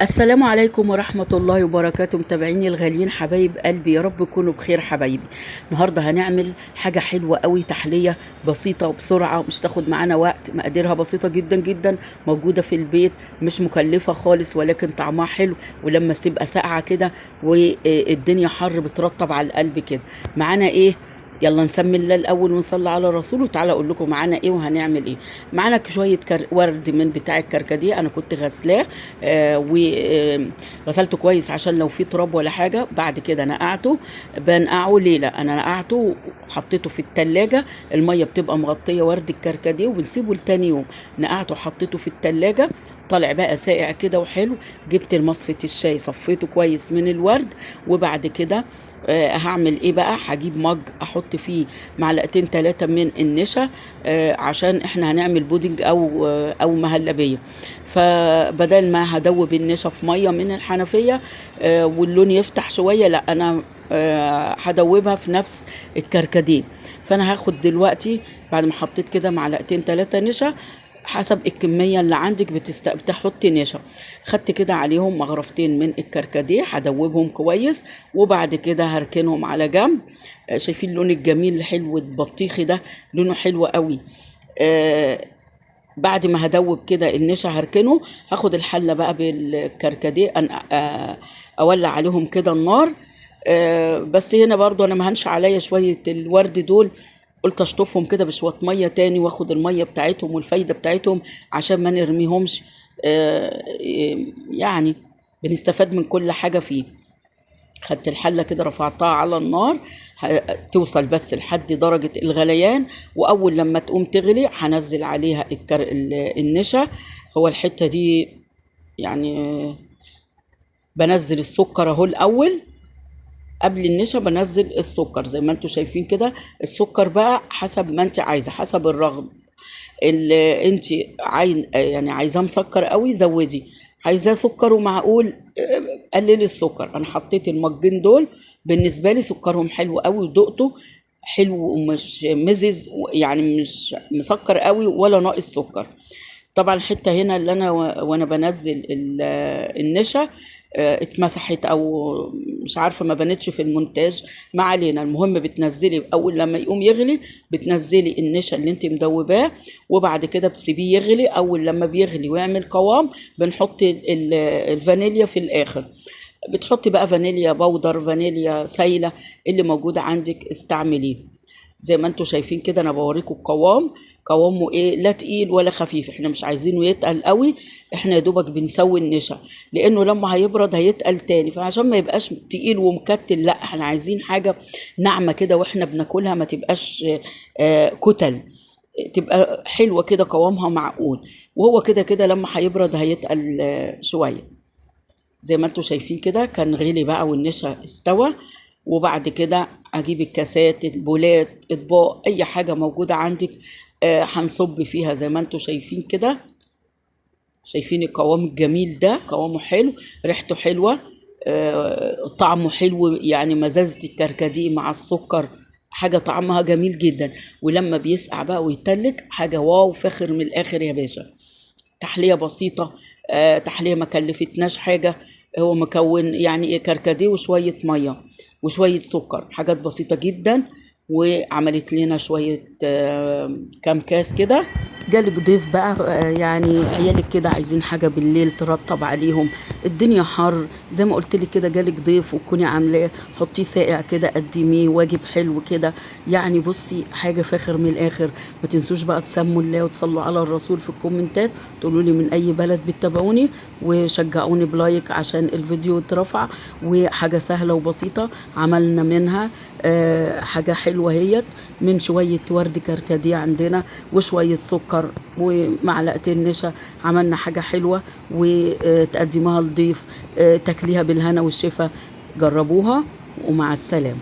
السلام عليكم ورحمة الله وبركاته. متابعيني الغاليين حبايب قلبي، يا رب تكونوا بخير حبايبي. النهاردة هنعمل حاجة حلوة قوي، تحلية بسيطة وبسرعة، مش تاخد معانا وقت، مقاديرها بسيطة جدا جدا، موجودة في البيت، مش مكلفة خالص، ولكن طعمها حلو، ولما تبقى ساقعة كده والدنيا حر بترطب على القلب كده. معانا ايه؟ يلا نسمي الله الاول ونصلي على رسوله. تعالى اقول لكم معانا ايه وهنعمل ايه. معانا شوية ورد من بتاع الكركديه، انا كنت غسلاه وغسلته كويس عشان لو في تراب ولا حاجة. بعد كده نقعته، بنقعه ليلة، انا نقعته وحطيته في التلاجة، المية بتبقى مغطيه ورد الكركديه، وبنسيبه لتاني يوم. نقعته وحطيته في التلاجة، طالع بقى ساقع كده وحلو. جبت مصفة الشاي صفيته كويس من الورد، وبعد كده هعمل ايه بقى؟ هجيب مج احط فيه معلقتين 3 من النشا، عشان احنا هنعمل بودنج او مهلبية. فبدل ما هدوب النشا في مية من الحنفية، واللون يفتح شوية، لا انا هدوبها في نفس الكركديه. فانا هاخد دلوقتي بعد ما حطيت كده معلقتين 3 نشا، حسب الكمية اللي عندك بتحطي نشا. خدت كده عليهم مغرفتين من الكركديه، هدوبهم كويس، وبعد كده هركنهم على جنب. شايفين اللون الجميل الحلو البطيخي ده، لونه حلو قوي. بعد ما هدوب كده النشا هركنه، هاخد الحلة بقى بالكركديه، اولع عليهم كده النار. بس هنا برضو انا ما هنش عليا شوية الورد دول، قلت اشطفهم كده بشوية مية تاني، واخد المية بتاعتهم والفايده بتاعتهم عشان ما نرميهمش. يعني بنستفاد من كل حاجة فيه. خدت الحلة كده رفعتها على النار، توصل بس لحد درجه الغليان، واول لما تقوم تغلي هنزل عليها النشا. هو الحتة دي يعني بنزل السكر اهو الاول، قبل النشا بنزل السكر زي ما انتوا شايفين كده. السكر بقى حسب ما انت عايزه، حسب الرغب اللي انت يعني عايزاه مسكر قوي زودي، عايزاه سكر ومعقول قللي السكر. انا حطيت المجين دول، بالنسبة لي سكرهم حلو قوي ودقته حلو ومش مزز، يعني مش مسكر قوي ولا ناقص سكر. طبعا الحتة هنا اللي انا وانا بنزل النشا، اتمسحت او مش عارفه ما بانتش في المونتاج، ما علينا. المهم بتنزلي اول لما يقوم يغلي بتنزلي النشا اللي انت مدوباه، وبعد كده بتسيبيه يغلي. اول لما بيغلي ويعمل قوام بنحط الفانيليا في الاخر. بتحطي بقى فانيليا بودر، فانيليا سايله، اللي موجودة عندك استعمليه. زي ما انتوا شايفين كده انا بوريكم القوام، قوامه ايه، لا تقيل ولا خفيف، احنا مش عايزينه يتقل قوي، احنا يا دوبك بنسوي النشا لانه لما هيبرد هيتقل تاني، فعشان ما يبقاش تقيل ومكتل لا احنا عايزين حاجة ناعمة كده واحنا بناكلها، ما تبقاش كتل، تبقى حلوة كده قوامها معقول. وهو كده كده لما هيبرد هيتقل شوية. زي ما انتوا شايفين كده كان غلي بقى والنشا استوى. وبعد كده اجيب الكاسات، البولات، اطباق، اي حاجة موجودة عندك، هنصب فيها زي ما انتوا شايفين كده. شايفين القوام الجميل ده، قوامه حلو، ريحته حلوة، طعمه حلو، يعني مزازه الكركديه مع السكر حاجة طعمها جميل جدا. ولما بيسقع بقى ويتلج حاجة واو فخر من الاخر يا باشا. تحلية بسيطة، تحلية ما كلفتناش حاجة، هو مكون يعني ايه، كركديه وشوية مية وشوية سكر، حاجات بسيطة جدا. وعملت لنا شوية كام كاس كده. جالك ضيف بقى، يعني عيالك كده عايزين حاجة بالليل ترطب عليهم، الدنيا حر زي ما قلت لك كده، جالك ضيف وتكوني عاملاه حطيه ساقع كده، قدميه واجب حلو كده، يعني بصي حاجة فاخر من الاخر. ما تنسوش بقى تسموا الله وتصلوا على الرسول في الكومنتات، تقولوا لي من اي بلد بتتابعوني، وشجعوني ب like عشان الفيديو اترفع. وحاجه سهلة وبسيطة عملنا منها حاجة حلوة هيت، من شوية ورد كركديه عندنا وشوية سكر ومعلقتين نشا، عملنا حاجة حلوة وتقدمها لضيف، تاكليها بالهنا والشفا. جربوها ومع السلامة.